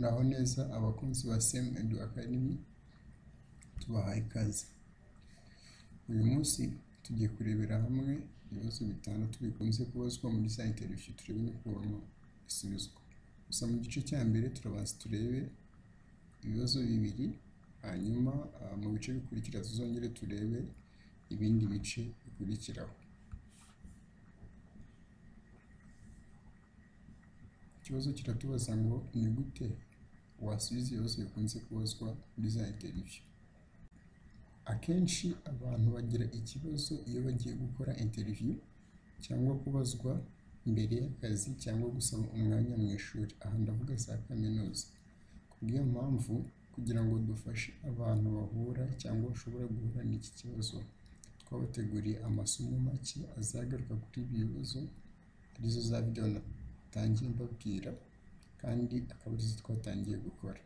Muraho neza abakunzi ba Same Edu Academy, tubahaye ikaze. Uyu munsi tugiye kurebera hamwe ibibazo bitandatu bikunze kubazwa muri za interview, turebe n'ukuntu bisubizwa. Gusa mu gice cya mbere turabanza turebe ibibazo bibiri, hanyuma mu bice bikurikira tuzongere turebe ibindi bice bikurikiraho. Ikibazo kiratubaza ngo ni gute wasubiza ibibazo bikunze kubazwa muri za interview. Akenshi abantu bagira ikibazo iyo bagiye gukora interview cyangwa kubazwa mbere y'akazi cyangwa gusaba umwanya mu ishuri, aha ndavuga za kaminuza. Kubw'iyo mpamvu, kugira ngo dufashe abantu bahura cyangwa bashobora guhura n'iki kibazo, twabateguriye amasomo make azagaruka kuri ibi bibazo, arizo za video natangiye mbabwira kandi akaba arizo twatangiye gukora.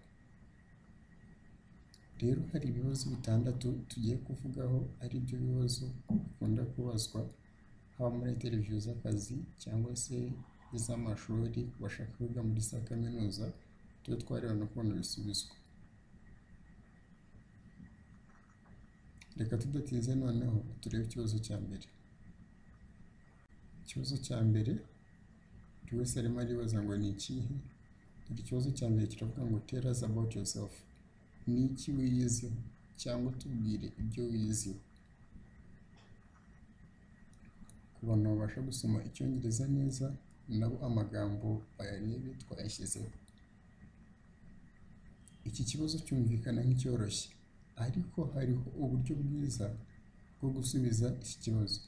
Rero hari ibibazo bitandatu tugiye kuvugaho, ari byo bibazo bikunda kubazwa haba muri interview z'akazi cyangwa se iz'amashuri ku bashaka kwiga muri za kaminuza, tube twareba n'ukuntu bisubizwa. Reka tudatinze noneho turebe ikibazo cya mbere. Ikibazo cya mbere buri wese arimo aribaza ngo ni ikihe? Dore ikibazo cya mbere kiravuga ngo tell us about yourself. Ni iki wiyiziho cyangwa tubwire ibyo wiyiziho. Ku bantu babasha gusoma icyongereza neza nabo amagambo bayarebe twayashyizeho. Iki kibazo cyumvikana nk'icyoroshye, ariko hariho uburyo bwiza bwo gusubiza iki kibazo.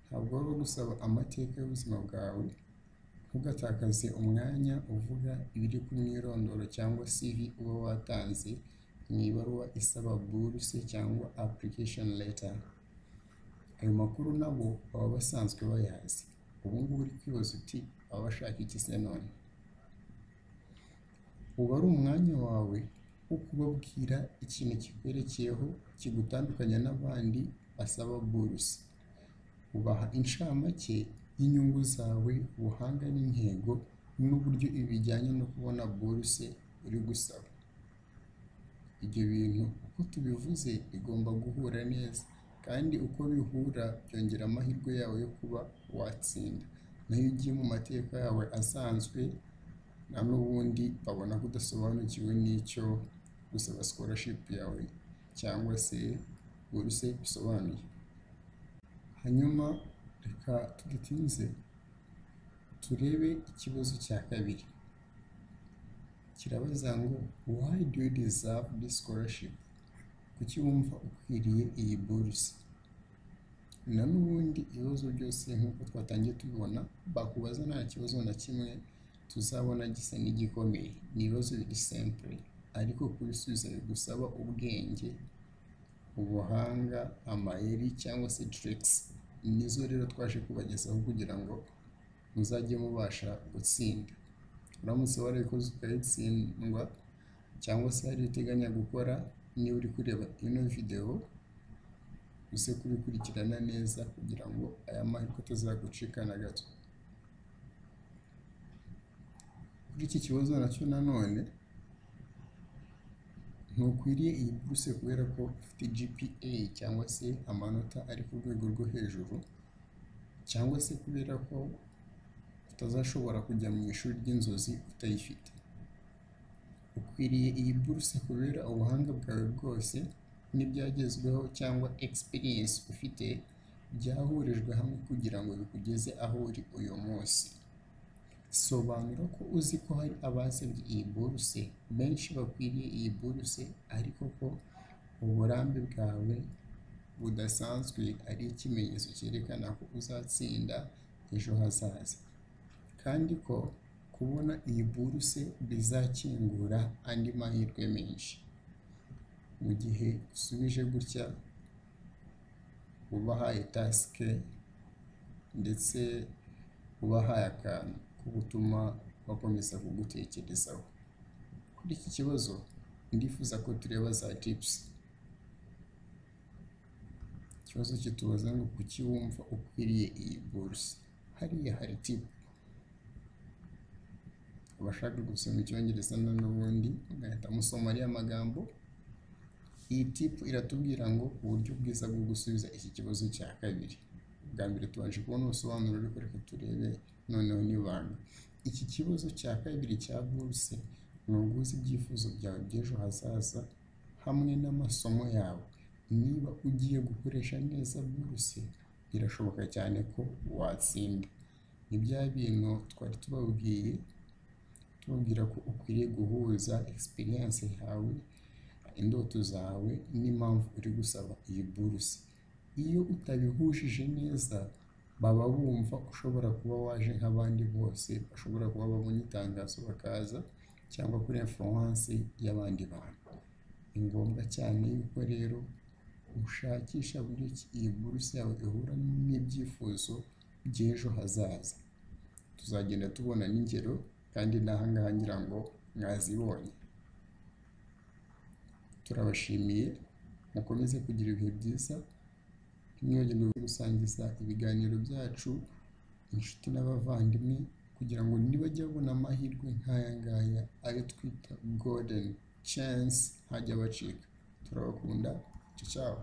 Ntabwo baba bagusaba amateka y'ubuzima bwawe, ntugatakaze umwanya uvuga ibiri ku mwirondoro cyangwa CV uba watanze mu ibaruwa isaba buruse cyangwa application letter. Ayo makuru nabo baba basanzwe bayazi. Ubu ngubu uri kwibaza uti baba bashaka iki se none? Uba ari umwanya wawe wo kubabwira ikintu kikwerekeyeho kigutandukanya n'abandi basaba buruse. Ubaha incamake y'inyungu zawe, ubuhanga n'intego n'uburyo ibi bijyanye no kubona buruse uri gusaba. Ibyo bintu uko tubivuze bigomba guhura neza, kandi uko bihura byongera amahirwe yawe yo kuba watsinda. Nayo ugiye mu mateka yawe asanzwe na n'ubundi babona ko udasobanukiwe n'icyo gusaba scholarship yawe cyangwa se buruse bisobanuye. Hanyuma reka tudatinze turebe ikibazo cya kabiri. Kirabaza ngo why do you deserve this scholarship? Kuki wumva ukwiriye iyi buruse? Na n'ubundi ibibazo byose nk'uko twatangiye tubibona, bakubaza nta kibazo na kimwe tuzabona gisa n'igikomeye. Ni ibibazo biri simple, ariko kubisubiza bigusaba ubwenge, ubuhanga, amayeri cyangwa se tricks. Nizo rero twaje kubagezaho kugira ngo muzajye mubasha gutsinda. Uramutse warabikoze ukayitsindwa cyangwa se hari uteganya gukora, niba uri kureba ino video uze kubikurikirana neza kugira ngo aya mahirwe atazagucika na gato. Kuri iki kibazo nacyo nanone, ntukwiriye iyi buruse kubera ko ufite GPA cyangwa se amanota ari ku rwego rwo hejuru, cyangwa se kubera ko utazashobora kujya mu ishuri ry'inzozi utayifite. Ukwiriye iyi buruse kubera ubuhanga bwawe bwose n'ibyagezweho cyangwa experience ufite byahurijwe hamwe kugira ngo bikugeze aho uri uyu munsi. Sobanura ko uzi ko hari abasabye iyi buruse, benshi bakwiriye iyi buruse, ariko ko uburambe bwawe budasanzwe ari ikimenyetso cyerekana ko uzatsinda ejo hazaza, kandi ko kubona iyi buruse bizakingura andi mahirwe menshi. Mu gihe usubije gutya, ubahaye task ndetse ubahaye akantu ko gutuma bakomeza kugutekerezaho. Kuri iki kibazo ndifuza ko tureba za tips. Ikibazo kitubaza ngo kuki wumva ukwiriye iyi buruse? Hariya hari tip. Abashaka gusoma Icyongereza n'ubundi mugahita musoma ariya magambo. Iyi tip iratubwira ngo uburyo bwiza bwo gusubiza iki kibazo cya kabiri. Bwa mbere tubanje kubona ubusobanuro, ariko reka turebe noneho n'ibanga. Iki kibazo cya kabiri cya buruse ni uguhuza ibyifuzo byawe by'ejo hazaza hamwe n'amasomo yawe. Niba ugiye gukoresha neza buruse, birashoboka cyane ko watsinda. Ni bya bintu twari tubabwiye, tubabwira ko ukwiriye guhuza experience yawe, indoto zawe n'impamvu uri gusaba iyi buruse. Iyo utabihujije neza, baba bumva ushobora kuba waje nk'abandi bose bashobora kuba babonye itangazo bakaza, cyangwa kuri influence y'abandi bantu. Ni ngombwa cyane yuko rero ushakisha buryo ki iyi buruse yawe ihura n'ibyifuzo by'ejo hazaza. Tuzagenda tubona n'ingero, kandi n'aha ngaha ngira ngo mwazibonye. Turabashimiye, mukomeze kugira ibihe byiza, ntimwibagirwe gusangiza ibiganiro byacu inshuti n'abavandimwe, kugira ngo nibajya babona amahirwe nk'aya ngaya, ayo twita golden chance, ntajya abacika. Turabakunda, ciao ciao.